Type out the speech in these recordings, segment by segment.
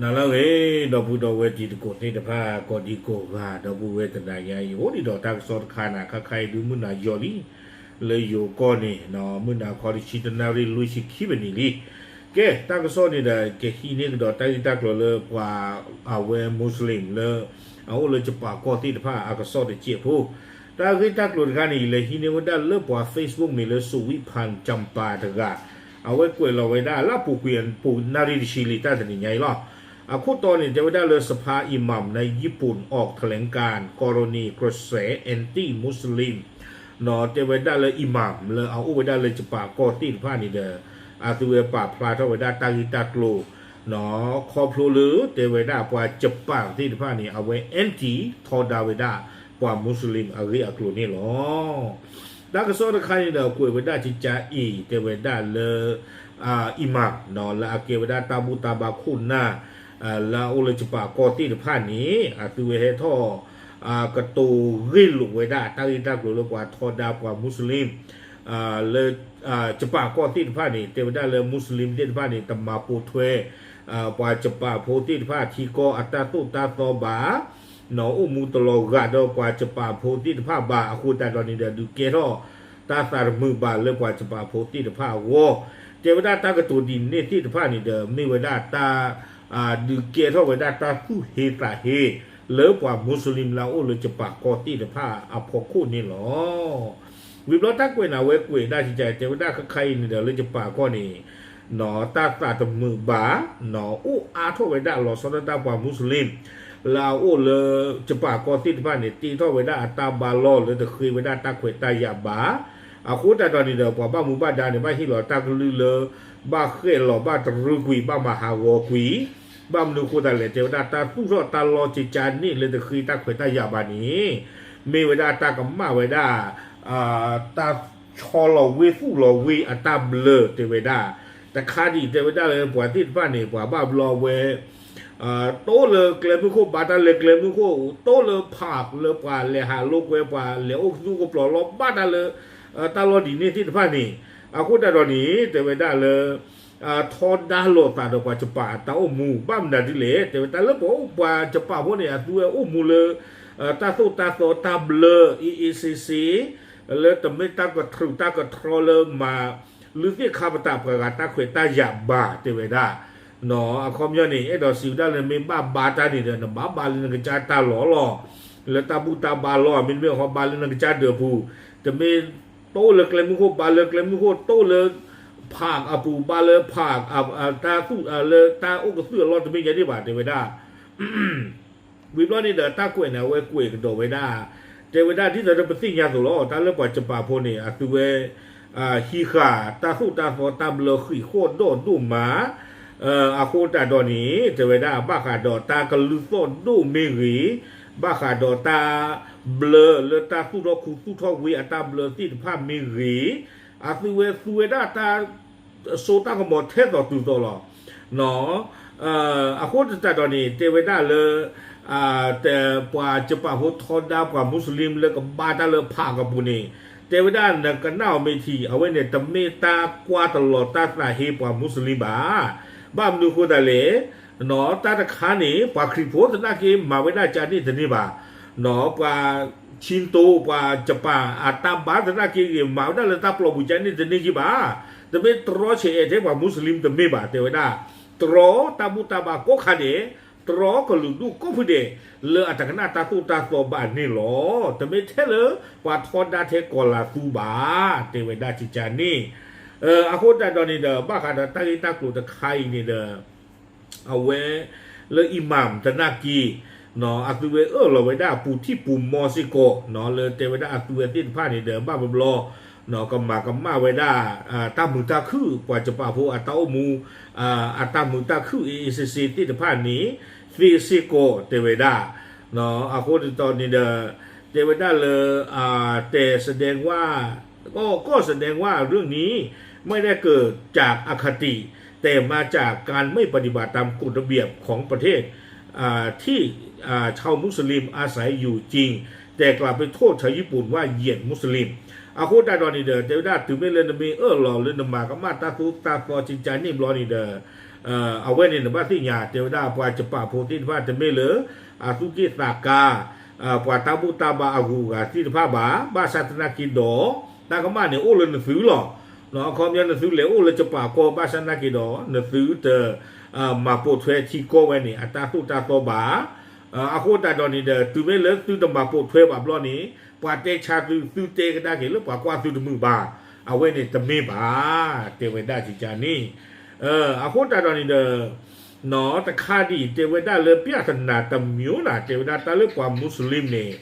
နၤလၢအဂ့ၤ ဒီပုၢ်ဒီဝဲၢ်တံၤသကိးသ့ၣ်တဖၣ် ကိးဒံကိးဂၤ ဒီပုၢ်ဝဲၢ်တနၤညါအံၤ အိၣ်ဒံးဒီးတၢ်ကစီၣ်တခါန့ၣ် ခါခါအံၤဒုးမုၢ်နၤယီၤလံ လၢယိၤကီၢ်န့ၣ် မုၢ်နၤခီတဆံတနၣ်ရံၣ်လွံၢ်ဆံခံပနံးလံ. ကဲ တၢ်ကစီၣ်န့ၣ်ဒီး ကဟံးန့ၢ်ကဒီးတၢ်ဂ့ၢ်တၢ်ကျိၤလၢပှၤအဝဲ Muslim လၢ အအိၣ်လၢကပာ်ကီၢ်သ့ၣ်တဖၣ်အကစီၣ်တစဲးဖိ တၢ်ဂ့ၢ်တၢ်ကျိၤတခါန့ၣ် ယလဲၤဟံးန့ၢ်ဝဲဒၣ်လၢပှၤ Facebook မ့ၢ်လၢ စူဝံဖၣ်ကၠၣ်ပၤတဂၤ အဝဲကွဲးလီၤဝဲဒၣ်လၢအပူၤကွံာ်အပူၤနၣ်ရံၣ်တဆံလံ တၢ်တနံၤညါအံၤလီၤ. အခိၣ်တီန့ၣ် တဲဝဲဒၣ်လၢ สภาอิหม่ามในญี่ปุ่นออกแถลงการณ์กรณีกระแส anti-Muslim တဲဝဲဒၣ်လၢ อิหม่าม လၢအအိၣ်ဝဲဒၣ်လၢကပာ်ကီၢ်သ့ၣ်တဖၣ်န့ၣ်ဒီး အသုဝဲပာ်ဖျါထီၣ်ဝဲဒၣ်တၢ်ဂ့ၢ်တၢ်ကျိၤ ခီဖျိလၢတဲဝဲဒၣ်ပှၤကပာ်သ့ၣ်တဖၣ်န့ၣ် အဝဲ anti ထီဒါဝဲဒၣ်ပှၤ Muslim အဂ့ၢ်အကျိၤန့ၣ်လီၤ. တၢ်ကစီၣ်တခါန့ၣ်ဒီး ကွဲးဝဲဒၣ်ကကါအံၤ တဲဝဲဒၣ်လၢ အံၤမး လၢအကဲဝဲဒၣ်တၢ်ဘူၣ်တၢ်ဘါခိၣ်နၢ် လၢအအိၣ်လၢကပာ်ကီၢ်သ့ၣ်တဖၣ်န့ၣ် အသုဝဲဟဲထီၣ် ကတိၤဂ့ၢ်လိာ်ဝဲဒၣ်တၢ်ဂ့ၢ်တၢ်ကျိၤလၢပှၤထီဒါပှၤ Muslim လၢ ကပာ်ကီၢ်သ့ၣ်တဖၣ်န့ၣ် တဲဝဲဒၣ်လၢ Muslim သ့ၣ်တဖၣ်န့ၣ် တမၤပိာ်ထွဲ ပှၤကပာ်ဖိသ့ၣ်တဖၣ်ထံကီၢ်အတၢ်သိၣ်တၢ်သီဘၣ် အိၣ်မူတလီၤဂာ်ဒီးပှၤကပာ်ဖိသ့ၣ်တဖၣ်ဘၣ် အဃိသတးဒီးန့ၣ်ဒီး ဒုးကဲထီၣ်တၢ်သးတမုာ်ဘၣ်လၢပှၤကပာ်ဖိသ့ၣ်တဖၣ်အဂီၢ် တဲဝဲဒၣ်တၢ်ကတိၤဒ်န့ၣ်သ့ၣ်တဖၣ်န့ၣ်ဒီး မ့ၢ်ဝဲဒၣ်တၢ် ဒုးကဲထီၣ်ဝဲဒၣ်တၢ်သူၣ်ဟ့သးဟ့ လၢပှၤ Muslim လၢအအိၣ်လၢကပာ်ကီၢ်သ့ၣ်တဖၣ်အဖီခိၣ်န့ၣ်လီၤ. ဝံၤဘျီတၢ်ကွဲးန့ၣ် အဝဲကွဲးဒၣ်ကကါအံၤ တဲဝဲဒၣ်ခါခါအံၤန့ၣ်ဒီး လၢကပာ်ကီၢ်န့ၣ် တၢ်သးတမုာ်ဘၣ် အိၣ်အါထီၣ်ဝဲဒၣ်လီၤဆီဒၣ်တၢ်ပှၤ Muslim လၢအအိၣ်လၢကပာ်ကီၢ်သ့ၣ်တဖၣ်န့ၣ် တ့ထီၣ်ဝဲဒၣ်အတၢ်ဘါလီၢ်လၢတဃ့ဝဲဒၣ်တၢ်ခွဲးတၢ်ယာ်ဘၣ် အဃိသတးဒီးန့ၣ်ဒီး ပှၤဘၣ်မူဘၣ်ဒါန့ၣ် ဘၣ်ဟ့ၣ်လီၤတၢ်ကလုၢ်လၢ ဘၣ်ဃဲၣ်လီၤဘၣ်တရူးကွံာ် ဘၣ်မၤဟးဂီၤကွံာ် ဘၣ်မနုၤအဃိသတးလဲၣ် တဲဝဲဒၣ်တၢ်သူၣ်ထီၣ်တၢ်လီၢ်ကကါန့ၣ်လၢတဃ့တၢ်ခွဲးတၢ်ယာ်ဘၣ်န့ၣ် မ့ၢ်ဝဲဒၣ်တၢ်ကမၣ်ဝဲဒၣ် တၢ်ဆီလီၤဝ့ၢ်သူၣ်လီၤဝ့ၢ်အတၢ်ဘျၢတဲဝဲဒၣ် တခါဒံးတဲဝဲဒၣ်လၢပှၤသ့ၣ်တဖၣ်န့ၣ် ပှၤဘၣ်ဘျီဝဲ တိၢ်လၢကျဲမုၢ်ခိၣ် ဘါတၢ်လၢကျဲမုၢ်ခိၣ် တိၢ်လၢ park လၢပှၤလဲၤဟးလိာ်ကွဲ ပှၤလဲၤအိၣ်ကသူၣ်ကပျီၤလီၤ ဘၣ်တၢ်လၢ တၢ်လီၢ်ဒ်န့ၣ်သ့ၣ်တဖၣ်န့ၣ် အဃိသတးဒီးန့ၣ် တဲဝဲဒၣ်လၢ ထီဒါလိာ်သးဒီးပှၤကပာ်အတၢ်အိၣ်မူ ဘၣ်မနုၤဒ်လဲၣ် တဲဝဲတၢ်လၢပှၤအိၣ်ပှၤကပာ်ဖိန့ၣ် အသုဝဲအိၣ်မူလၢ တၢ်သိၣ်တၢ်သီတၢ်ဘျၢ အ့အ့စ့စ့ လၢတမ့ၢ်တၢ်ကထြုးတၢ်ကထြီလၢမၤ လုၢ်သ့ၣ်ခါပတာ်ပှၤဂၤတၢ်ခွဲးတၢ်ယာ်ဘၣ် တဲဝဲဒၣ် အခီပညီန့ၣ် အဲၣ်ဒိးစံးဝဲဒၣ်လၢ မ့ၢ်ဘၣ်ဘါတၢ်န့ၣ်ဒီး နဘၣ်ဘါလၢနကစၢ်တၢ်လီၢ်လီၤ. လၢတၢ်ဘူၣ်တၢ်ဘါလီၢ် မ့တမ့ၢ်ဃီဘါလၢနကစၢ်ဒၢးပူၤ, တမ့ၢ်တိၢ်လၢကျဲမုၢ်ခိၣ် ဘါလၢကျဲမုၢ်ခိၣ် တိၢ်လၢ park အပူၤ ဘါလၢ park တၢ်သူၣ်လၢတၢ်အိၣ်ကသုၣ်အလီၢ် တမ့ၢ်ယဲန့ၣ်ဘၣ် တဲဝဲဒၣ် ဝံၤဘျီန့ၣ်ဒီး တၢ်ကွဲးန့ၣ် အဝဲကွဲးကဒီးဝဲဒၣ် တဲဝဲဒၣ်ဒ်သိးဒီးပသ့ၣ်ညါသိးလီၤ တၢ်လၢပှၤကပာ်ဖိန့ၣ် အသုဝဲ ဟံးဃာ်တၢ်သိၣ်တၢ်သီတၢ်ဘျၢဃံးဃီၣ်ဒီၣ်ဒိၣ်မး အဃိသတးဒီးန့ၣ် တဲဝဲဒၣ် ဘၣ်ဃးဒီးတၢ်ကလုၢ်သီၣ်ဒိၣ်မ့ၢ်ဂ့ၤ, ဘၣ်ဃးဒီးတၢ်ဘျၢလၢတၢ်သူၣ်ထီၣ်ခူသူၣ်ထီၣ်ဝ့ၢ်အတၢ်ဘျၢသ့ၣ်တဖၣ်မ့ၢ်ဂ့ၤ, အသုဝဲသူဝဲဒၣ်တၢ် စိတၢ်ကမီၤထဲသိးတုၤသိးလီၤ. အဃိသတးဒီးန့ၣ် တဲဝဲဒၣ်လၢ ပှၤကပာ်ဖိထီဒါပှၤမူစလ့ၣ်လၢကဘါတၢ်လၢ park အပူၤန့ၣ် တဲဝဲဒၣ်နကနၣ်အီၤမ့ၢ်ထံ အဝဲန့ၣ်တမ့ၢ်တၢ်ကွၢ်တလီၤတၢ်သးဟ့ပှၤမူစလ့ၣ်ဘၣ်. ဘၣ်မနုၤအဃိသတးလဲၣ် တၢ်တခါန့ၣ် ပှၤခရံာ်ဖိသနာ်က့မၤဝဲဒၣ်ကန့ၣ်တန့ၢ်ဘၣ်. ပှၤဆံတိ ပှၤကပာ်အတၢ်ဘါသနာ်က့ဂ့ၤ မၤဝဲဒၣ်လၢတၢ်ပျီပူၤကန့ၣ်တန့ၢ်က့ဘၣ်. တမ့ၢ်တြီဆဲးအဲၣ်ထဲပှၤမူစလ့ၣ်တမ့ၢ်ဘၣ် တဲဝဲဒၣ် တြီတၢ်ဘူၣ်တၢ်ဘါကိးခါဒဲး, တြီကလုာ်ဒူၣ်ကိးဖုဒဲး လၢအတကနၣ်တၢ်သိၣ်တၢ်သီဘၣ်န့ၣ်လီၤ. တမ့ၢ်ထဲလၢပှၤထီဒါထဲကီၤလၤသူဘၣ် တဲဝဲဒၣ်ကကန့ၣ်. အဃိသတးဒီးန့ၣ်ဒီး ဘၣ်ဃးဒီးတၢ်ဂ့ၢ်တၢ်ကျိၤတခါအံၤန့ၣ်ဒီး အဝဲ လၢ imam သနာ်က့ အသုဝဲအၢၣ်လီၤဝဲဒၣ်ပူၤထံၣ်ပူၤမီစ့ၢ်ကီး လၢတဲဝဲဒၣ်အသုဝဲသ့ၣ်တဖၣ်န့ၣ်ဒီး ဘၣ်ဘျီဘျီ ကမၤကမၣ်ဝဲဒၣ် တၢ်မုာ်တၢ်ခုၣ် ပှၤကပာ်ဖိအတၢ်အိၣ်မူ အတၢ်မုာ်တၢ်ခုၣ်အ့ၣ်အ့ၣ်စ့စ့သ့ၣ်တဖၣ်န့ၣ် သ့စ့ၢ်ကီးတဲဝဲဒၣ်. အဃိသတးန့ၣ်ဒီး တဲဝဲဒၣ်လၢ แต่แสดงว่า ก็ ก็แสดงว่าเรื่องนี้ ไม่ได้เกิดจากอคติ แต่มาจากการไม่ปฏิบัติตามกฎระเบียบของประเทศ ที่ชาวมุสลิมอาศัยอยู่จริง แต่กลับไปโทษชาวญี่ปุ่นว่าเหยียดมุสลิม အဃိသတးဒီးန့ၣ်ဒီး တဲဝဲဒၣ်တုၤမ့ၢ်လၢနမ့ၢ်အၢၣ်လီၤလၢနမၤကမၣ်တၢ်သိၣ်တၢ်သီကကန့ၣ်ဘျီန့ၣ်ဒီး အဝဲန့ၣ်နဘၣ်သ့ၣ်ညါ တဲဝဲဒၣ်ပှၤကပာ်ဖိသ့ၣ်တဖၣ်တမ့ၢ်လၢ အသူၣ်က့ၣ်သးကါ ပှၤတၢ်ဘူၣ်တၢ်ဘါအဂုၤအဂၤသ့ၣ်တဖၣ်ဘၣ်, ဘၣ်ဆၣ်သနာ်က့ဒီး တၢ်ကမၣ်န့ၣ်အိၣ်လၢနသုလီၤ. အခီပညီနသုလဲၤအိၣ်လၢကပာ်ကီၢ် ဘၣ်ဆၣ်သနာ်က့ဒီး နသုတ မၤပိာ်ထွဲထံကီၢ်ဝဲန့ၣ် အတၢ်သိၣ်တၢ်သီဘၣ်. အဃိသတးဒီးန့ၣ်ဒီး တုၤမ့ၢ်လၢသုတမၤပိာ်ထွဲဘၣ်ဘျီန့ၣ် ပှၤတဲဆါသု သုတဲကဒါက့ၤလၢပှၤကွၢ်သုတမုာ်ဘၣ်. အဝဲန့ၣ်တမ့ၢ်ဘၣ် တဲဝဲဒၣ်ကကန့ၣ် အဃိသတးဒီးန့ၣ်ဒီး တခါဒံး တဲဝဲဒၣ်လၢ ပြဿနာတစ်မျိုး နၤ တဲဝဲဒၣ်တၢ်လၢပှၤမူစလ့ၣ်န့ၣ်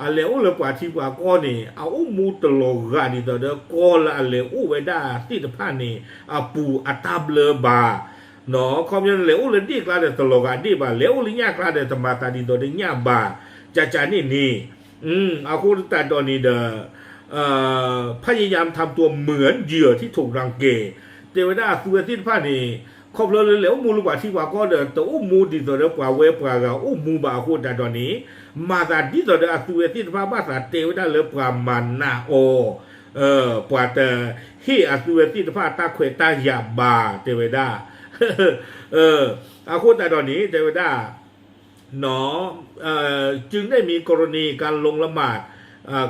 အလဲၤအိၣ်လၢပှၤထံပှၤကီၢ်န့ၣ် အအိၣ်မူတလီၤဂာ်ဒ်သိးဒီးကီၢ်လၢအလဲၤအိၣ်ဝဲဒၣ်သ့ၣ်တဖၣ်န့ၣ် အပူၤအတၢ်ဘျၢဘၣ်. ခီပညီန့ၣ် လဲၤအိၣ်လၢဒ့ၣ်ကျါဒီးတလီၤဂာ်ဒ့ၣ်ဘၣ်, လဲၤအိၣ်လၢညၣ်ကျါဒီးတမၤသးဒ်သိးဒီးညၣ်ဘၣ်, ကကန့ၣ်န့ၣ် အဃိသတးဒီးန့ၣ်ဒီး พยายามทำตัวเหมือนเหยื่อที่ถูกรังแก တဲဝဲဒၣ်အသုဝဲသ့ၣ်တဖၣ်န့ၣ် ခီဖျိလၢလဲၤအိၣ်မူလၢပှၤထံပှၤကီၢ်ဒီး တအိၣ်မူဒ်သိးဒီးပှၤဝဲပှၤဂၤအိၣ်မူဘၣ်အဃိသတးဒီးန့ၣ် မၤသးဒ်သိးဒီးအသုဝဲသ့ၣ်တဖၣ်ဘၣ်သးတဲဝဲဒၣ်လၢပှၤမၤနးအီၤ ပှၤတဟ့ၣ်အသုဝဲသ့ၣ်တဖၣ်တၢ်ခွဲးတၢ်ယာ်ဘၣ် တဲဝဲဒၣ် အဃိသတးဒီးန့ၣ် တဲဝဲဒၣ် จึงได้มีกรณีการลงละหมาด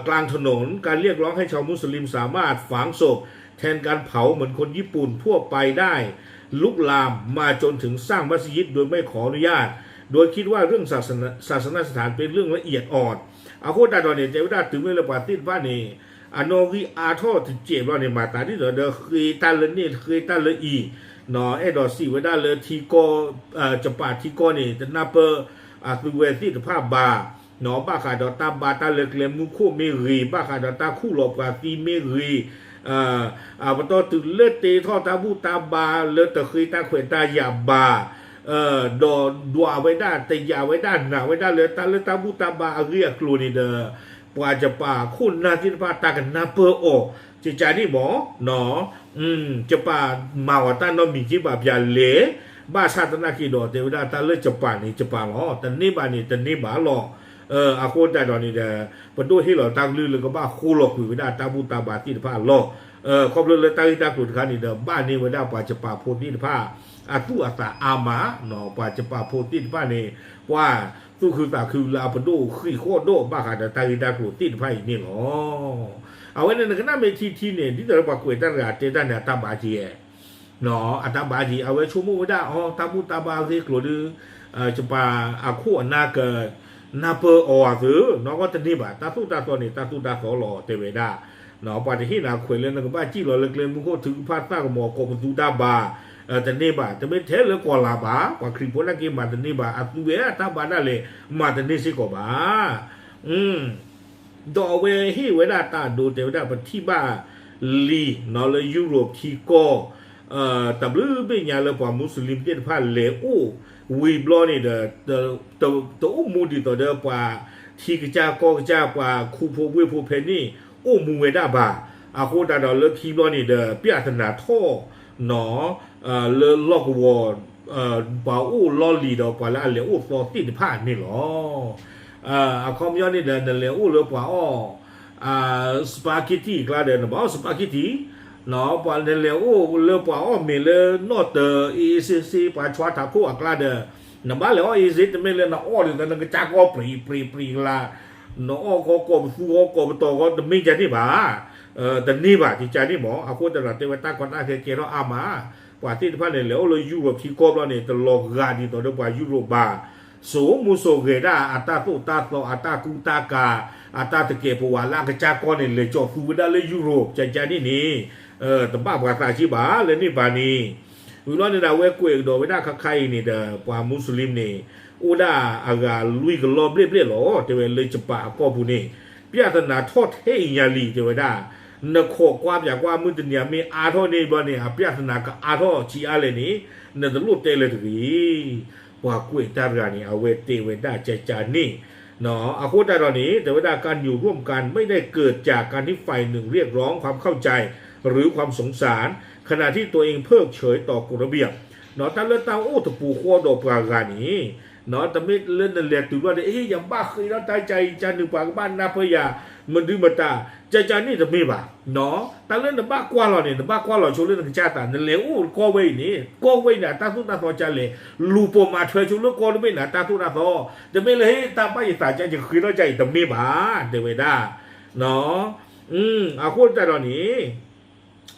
กลางถนน การเรียกร้องให้ชาวมุสลิมสามารถฝังศพแทนการเผาเหมือนคนญี่ปุ่นทั่วไปได้ ลุกลามมาจนถึงสร้างมัสยิดโดยไม่ขออนุญาต โดยคิดว่าเรื่องศาสนศาสนสถานเป็นเรื่องละเอียดอ่อน အဃိသတးဒီးန့ၣ် တဲဝဲဒၣ်တုၤမ့ၢ်လၢပှၤသ့ၣ်တဖၣ်န့ၣ် အနီၣ်ဂံၢ်အါထီၣ်တစဲးဘျီန့ၣ် မၤသးဒ်သိးဒီးဃ့တၢ်လၢန့ၣ် ဃ့တၢ်လၢအံၤ အဲၣ်ဒိးစံးဝဲဒၣ်လၢထံကီၢ် ကပာ်ထံကီၢ်န့ၣ် တနၢ်ပၢၢ်အသုဝဲသ့ၣ်တဖၣ်ဘၣ် ဘၣ်ဃးဒီးတၢ်ဘါတၢ်လၢကျဲမုၢ်ခိၣ်မ့ၢ်ဂ့ၤ, ဘၣ်ဃးဒီးတၢ်ခူၣ်လီၤပှၤသံမ့ၢ်ဂ့ၤ, အပတီၢ်တုၤလၢတ့ထီၣ်တၢ်ဘူၣ်တၢ်ဘါလၢတဃ့တၢ်ခွဲးတၢ်ယာ်ဘၣ်, ဒီးဒွးဝဲဒၣ်တယာ်ဝဲဒၣ်နာ်ဝဲဒၣ်လၢတၢ်လၢတၢ်ဘူၣ်တၢ်ဘါအဂ့ၢ်အကျိၤန့ၣ်ဒီး ပှၤကပာ်ခိၣ်နၢ်သ့ၣ်တဖၣ်တၢ်ကနၢ်ပၢၢ်အီၤ, ကကန့ၣ်မ့ၢ် ကပာ်မၤအီၤတၢ်နီတမံၤက့ဘၣ်ပျၢၤလဲၣ်, ဘၣ်ဆၣ်သနာ်က့ဒီး တဲဝဲဒၣ်တၢ်လၢကပာ်န့ၣ် ကပာ်လီၤ, တန့ၢ်ဘၣ်န့ၣ် တန့ၢ်ဘၣ်လီၤ. အဃိသတးဒီးန့ၣ်ဒီး ပဒိၣ်ဟ့ၣ်လီၤတၢ်ကလုၢ်လၢကဘၣ်ဃိလီၤကွံာ်ဝဲဒၣ်တၢ်ဘူၣ်တၢ်ဘါသ့ၣ်တဖၣ်အလီၢ်, ခီဖျိလၢတၢ်ဂ့ၢ်တၢ်ကျိၤတခါန့ၣ်ဒီး ဘၣ်န့ၢ်ဝဲဒၣ်ပှၤကပာ်ဖိသ့ၣ်တဖၣ် အသူၣ်အသးအါမး, ပှၤကပာ်ဖိသ့ၣ်တဖၣ်န့ၣ် ပှၤသူၣ်ခုသးခုလၢအပဒိၣ်ဃံးဃီၣ်ဒိၣ်ဘၣ်ဃးဒီးတၢ်ဂ့ၢ်တၢ်ကျိၤသ့ၣ်တဖၣ်အံၤန့ၣ်လီၤ. အဝဲန့ၣ်နကနၣ်မ့ၢ်ထံထံန့ၣ် ဒ်သိးဒီးပှၤကွဲးတၢ်တဂၤတဲတၢ်န့ၣ် အတၢ်ဘၣ်က့ၤ အတၢ်ဘၣ်က့ၤ အဝဲဆိကမိၣ်ဝဲဒၣ်အီၤ တၢ်ဘူၣ်တၢ်ဘါအဂ့ၢ်အကျိၤဒီး ကပာ်အခိၣ်အနၢ်က နၢ်ပၢၢ်အီၤအသု, နီၢ်ကီၢ်တန့ၢ်ဘၣ်, တၢ်သိၣ်တၢ်သီန့ၣ် တၢ်သိၣ်တၢ်သီလီၤ တဲဝဲဒၣ်. ပှၤတဟ့ၣ်နၤခွဲးလၢနကဘၣ်စံၣ်လီၤလၢကျဲမုၢ်ခိၣ် ထုကဖၣ်သၣ်ကမီၤကိးပသူတၢ်ဘါ, တန့ၢ်ဘၣ်, တမ့ၢ်ထဲလၢကီၢ်လၤဘၣ်, ပှၤခရံာ်ဖိနာ်က့မၤတန့ၢ်ဘၣ်, အသုဝဲအတၢ်ဘါဒၣ်လဲာ် မၤတန့ၢ်စ့ၢ်ကီးဘၣ်. ဒီးအဝဲဟ့ၣ်ဝဲဒၣ်တၢ်ဒိတဲဝဲဒၣ် ပထံၣ်ဘၣ်လံနီၤလၢ Europe ထံကီၢ် တဘျုးဘ့ၣ်ညါလၢပှၤမူစလ့ၣ်သ့ၣ်တဖၣ်လဲၤအိၣ်ဝံၤဘျီန့ၣ်ဒီး တအိၣ်မူဒ်သိးဒီးပှၤထံကစၢ်ကီၢ်ကစၢ် ပှၤခူဖိဝ့ၢ်ဖိဖဲန့ၣ် အိၣ်မူဝဲဒၣ်ဘၣ်. အဃိသတးဒီးလၢခံဘျီန့ၣ်ဒီး ပြဿနာထီၣ်နီၤ လၢလီၢ်ကဝီၤ ပှၤအိၣ်လီၢ်လံၤဒီးပှၤလၢအလဲၤအိၣ်သီသ့ၣ်တဖၣ်န့ၣ်လီၤ. အခီပညီန့ၣ်ဒီး နလဲၤအိၣ်လၢပှၤအီၣ် spaghetti အကျါဒီး နဘၣ်အီၣ် spaghetti နီၤ ပှၤနလဲၤအိၣ်လၢပှၤအီၣ်မ့ၤလၢနီၣ်တၢၤ အ့စ့စ့ ပှၤဆွါထးခိၣ်အကျါဒီး နဘၣ်လဲၤအီၣ်အ့စ့ တမ့ၢ်လၢနအီၣ်ဒ်သိးနကစၢ်ကီၢ်ပြံၤပြံၤပြံၤလၢ နအီၣ်ကီၢ်ကိးပသူကီၢ်ကိးပတီၢ်ကီၢ် တမ့ၢ်ကန့ၣ်ဘၣ်. တန့ၢ်ဘၣ် ကကန့ၣ်မ့ၢ် အဃိသတးဒီးတဲဝဲတၢ်ကီတၢ်ခဲကဲထီၣ်အါမး ပှၤသ့ၣ်တဖၣ်န့ၣ် လဲၤအိၣ်လၢ Europe ထံကီၢ်ဘျီန့ၣ် တလီၤဂာ်ဒ်သိးဒီးပှၤ Europe ဘၣ်. စိာ်မူစိာ်ဂဲၤဒၣ်အတၢ်သိၣ်တၢ်သီ အတၢ်ကူတၢ်ကၤ အတၢ်တကဲာ်ပဝးလၢအကစၢ်ကီၢ်န့ၣ် လဲၤကၠီၤသူဝဲဒၣ်လၢ Europe ကကန့ၣ်န့ၣ် တဘၣ်ပှၤသးက့ဘၣ်လၢန့ၣ်ဘၣ်န့ၣ် ဝံၤဘျီန့ၣ်ဒီး အဝဲကွဲးကဒီးဝဲဒၣ်ခါခါအံၤန့ၣ်ဒီး ပှၤမူစလ့ၣ်န့ၣ် အိၣ်ဒၣ်အဂၤလွံၢ်ကလီၢ်ဘျဲၣ်ဘျဲၣ်လီၤ တဲဝဲလၢကပာ်အကီၢ်ပူၤန့ၣ် ပြဿနာထီၣ်ထဲအံၤညါလံ တဲဝဲဒၣ်. နခိးကွၢ်ပၠးကွၢ်မုၢ်တနံၤမ့ၢ်အါထီၣ်န့ၣ်ဘျီန့ၣ် အပြဿနာကအါထီၣ်ဆံးအါလဲၣ်န့ၣ် နတလိၣ်တဲလၢၤတဂ့ၤ. ပှၤကွဲးတၢ်တဂၤန့ၣ် အဝဲတဲဝဲဒၣ်ကကန့ၣ် အဃိသတးဒီးန့ၣ် တဲဝဲဒၣ် การอยู่ร่วมกันไม่ได้เกิดจากการที่ฝ่ายหนึ่งเรียกร้องความเข้าใจหรือความสงสาร ขณะที่ตัวเองเพิกเฉยต่อกฎระเบียบ တၢ်လၢတၢ်အိၣ်တပူၤဃီဒီးပှၤဂၤန့ၣ် တမ့ၢ်လၢနလဲၤတုၤဘျီဒီး အ့ ယဘၣ်ဃ့ထီၣ်တၢ်ကါအံၤ ကါနုာ်ပှၤကဘၣ်နၢ်ပၢၢ်ယၤ မဒုမတၤ ကါကါန့ၣ်တမ့ၢ်ဘၣ်. တၢ်လၢနဘၣ်ကွၢ်လီၤန့ၣ် နဘၣ်ကွၢ်လီၤဆိလၢနကစၢ်သး နလဲၤအိၣ်ကီၢ်ဝဲအံၤန့ၣ် ကီၢ်ဝဲအံၤန့ၣ် အတၢ်သိၣ်တၢ်သီကါလဲၣ်, လူၤပိာ်မၤထွဲဆိလၢကီၢ်တဘ့ၣ်န့ၣ် အတၢ်သိၣ်တၢ်သီ, တမ့ၢ်လၢဟ့ၣ်တၢ်ဘၣ်ယသးကါ ယဃ့ထီၣ်ကါအံၤ တမ့ၢ်ဘၣ်တဲဝဲဒၣ်. အဃိသတးဒီးန့ၣ်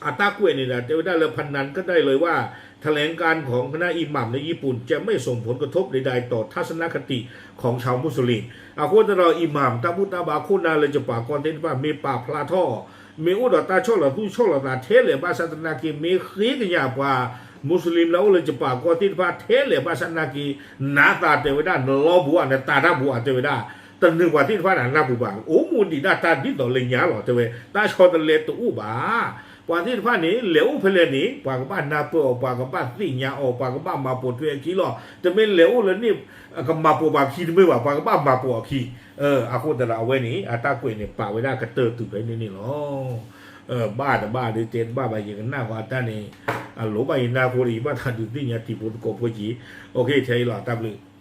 အတၢ်ကွဲးန့ၣ်ဒီး တဲဝဲဒၣ်လၢ พนันก็ได้เลยว่า แถลงการณ์ของคณะอิหม่ามในญี่ปุ่นจะไม่ส่งผลกระทบใดๆ ต่อทัศนคติของชาวมุสลิม အဃိသတးဒီး အံၤမၢ် တၢ်ဘူၣ်တၢ်ဘါခိၣ်နၢ်လၢယပှၤကီၢ်သ့ၣ်တဖၣ် မ့ၢ်ပာ်ဖျါထီၣ် မ့ၢ်အိၣ်ဒီးတၢ်ဆီၣ်လီၤသူၣ်ဆီၣ်လီၤသးထဲလဲၣ်ဘၣ်ဆၣ်သနာ်က့ မ့ၢ်ဃ့ကညးပှၤ မူစလ့ၣ်လၢအအိၣ်လၢယပှၤကီၢ်သ့ၣ်တဖၣ်ထဲလဲၣ်ဘၣ်ဆၣ်သနာ်က့ နၤသးတဲဝဲဒၣ် နလီၢ်ဘူးဧါ နတၤတၢ်ဘူးဧါတဲဝဲဒၣ်, တနုာ်ပှၤသ့ၣ်တဖၣ်န့ၣ် နၢ်ပူၤဘၣ် အိၣ်မူဒံးဒၣ်တၢ်ဒ်သိးလၢညါလီၤတဲဝဲ, တၢ်ဆီတလဲတအိၣ်ဘၣ်. ပှၤသ့ၣ်တဖၣ်န့ၣ် လဲၤအိၣ်ဖဲလဲၣ်န့ၣ် ပှၤကဘၣ်နၢ်ပၢၢ်အီၤ ပှၤကဘၣ်သ့ၣ်ညါအီၤ ပှၤကဘၣ်မၤပိာ်ထွဲအခံလီၤ. တမ့ၢ်လဲၤအိၣ်လၢန့ၣ် ကမၤပိာ်ပှၤခံတမ့ၢ်ဘၣ် ပှၤကဘၣ်မၤပိာ်အီၤခံ. အဃိသတးဒီးအဝဲန့ၣ် အတၢ်ကွဲးန့ၣ် ပာ်ဝဲဒၣ်ကတၢၢ်တုၤဖဲန့ၣ်န့ၣ်လီၤ. ဘၣ်တဘၣ်ဒီးတဲတဘၣ်ဘၣ် ယကနၣ်ဃီအတၢ်န့ၣ် အလိၣ်ဘၣ်ယနၢ်ဖိဒီး ယဘၣ်သးဒုးသ့ၣ်ညါတံၤဖိသကိးဖိက့ၤ. အိၣ်ခ့ ထဲအံၤလီၤ တၢ်ဘျုး